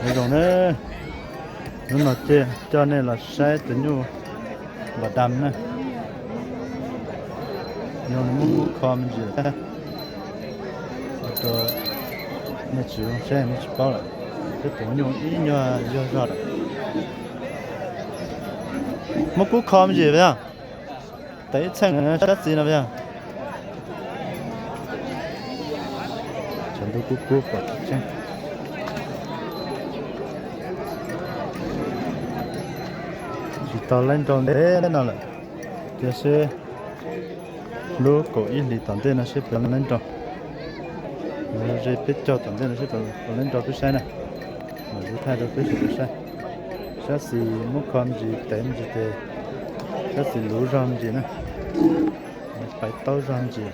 Nyob zoo na, hnub no ces coj nej los saib tus nyuj npam dam na. Nyuj nws muab kub kho me ntsis thiab, ua rau nej tsis zoo saib nej tsis paub lawm. Peb tus nyuj ib nyuag yog zog lawm. Muab kub kho me ntsis yog, tas ib txheej sab txiv no yog. Tshav ntuj kub kub pom tsis tseeb. Tsis tau laib nrau ntev no lawm, cia seb lub kaum ib hlis tom ntej no seb puas laib nrau. Ze peb caug tom ntej no seb puas laib nrau peb saib na. Mam li thaij rau peb sawv daws saib. Sab xis muab kho me ntsis tev me ntsis ces sab xis luv zog me ntsis na, pais taub zog me ntsis.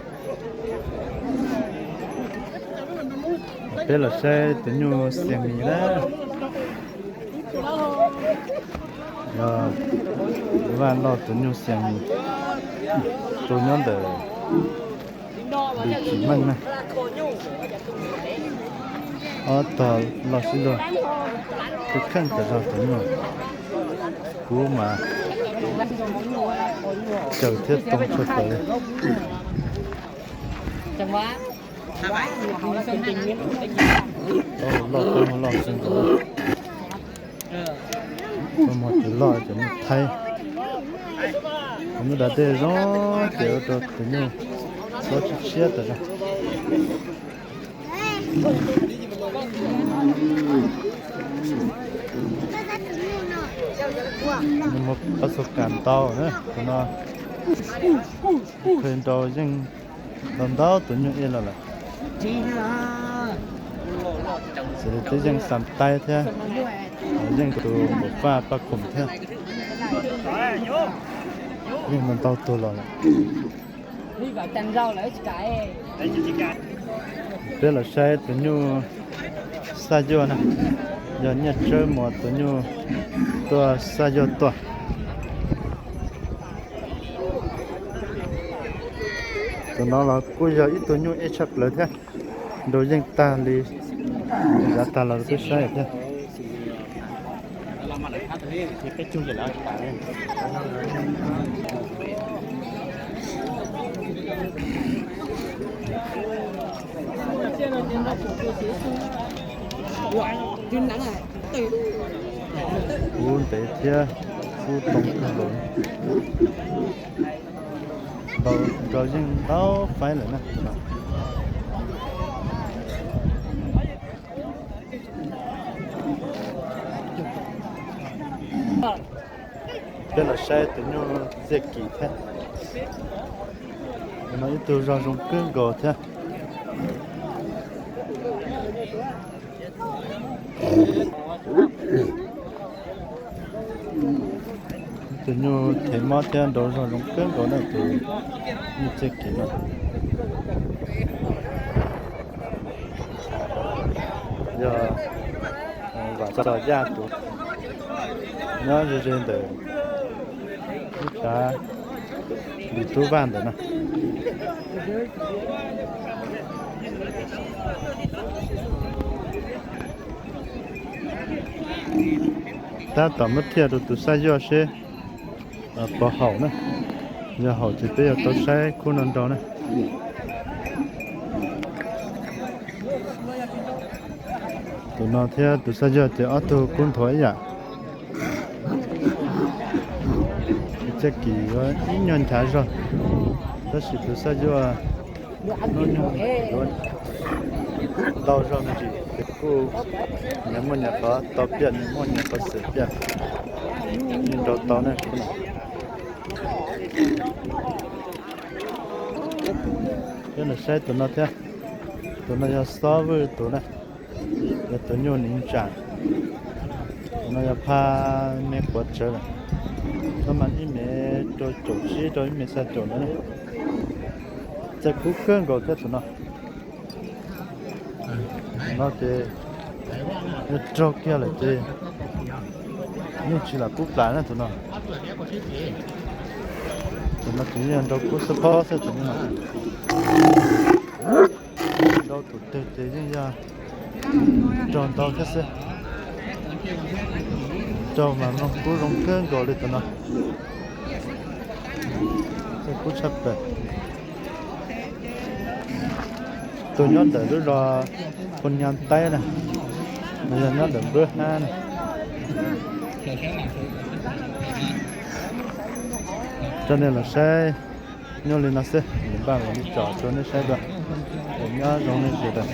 Peb los saib tus nyuj xias mis na. Yog Vaj Lauj tus nyuj xias mis, tus nyob ntawm Lis Tsim Meej na. Ob tog loj sib luag, kheej kheej tas zog tus nyuj. Kub mas caws thiab too tshaj plaws li. Loj, loj, loj, loj xwb ntag. Koj muag tus loj ces nyuj thaib, tus nyuj da dej zoo ces ua rau tus nyuj xob tshiab tshiab tas zog. Nyuj muaj pab xu kas ntau na, tus no qhia nrau yeej ntau ntau tus nyuj ib los lawm. Xws li twb yeej Xam Taib thiab, yeej tus Npam Faj Paj Khoom thiab, yeej ntau ntau tug los lawm. Peb los saib tus nyuj Xaj Yuaj na, yog Nyiaj Tsawb Muas tus nyuj tuaj Xaj Yuaj tuaj. Tus no los kuj yog ib tug nyuj ej tshaj plaws thiab, nrau yeej tag li, yav tag los peb saib thiab. Kub ntev thiab kub too kawg nkaus. Nrau yeej ntau faib lawm na tus no. Peb los saib tus nyuj txiaj kim thiab. Tus no ib tug zog zoo kawg nkaus thiab. Tus nyuj thev mob thiab nrau zog zoo kawg nkaus na tus nyuj txiaj kim no. Yog Vam Txos Yaj tus nyob ze ze ntawm lub tshav Lis Tub Vaj ntawm no. Tab tom muab thiaj rau tus Xaj Yuaj seb puas haum na. Yog haum ces peb yuav tau saib khub no nrau na. Tus no thiab tus Xaj Yuaj ces ob tug kub nthuav ib yam. Tus txiaj kim yuav ib nyuag nchav zog, tab sis tus Xaj Yuaj hnub nyoog yuav ntau zog me ntsis ces kuj nyias muaj nyias qhov tau piaj, nyias muaj nyias qhov xwm piaj, yeej nrau tau na. Peb los saib tus no thiab, tus no yog Xob Vwj tus na, yog tus nyuj Niv Tsam. Tus no yog phaj me quav tsawv lawm, tab mas ib mev rau caum tsib rau ib mev xya caum ntawd na. Txaij kub kawg nkaus thiab tus no. Tus no ces yog raug kiag lawm ces yeej tsis lam kub plam na tus no. Tus no ces yeej yog nrau kub xab phob xwb tus no. Nrau tus twg ces yeej yog raug ntau thiab xwb. Raug mas mloog kub zoo kawg nkaus li tus no. Kub tshaj plaws. Tus nyob ntawm lub zos Phu Nyab Taib na, nws yog nyob ntawm Npawb Hab na. Coj nej los saib nyuj li no xwb, npaj los li tso rau nej saib dua. Nyob zoo nej sawv daws.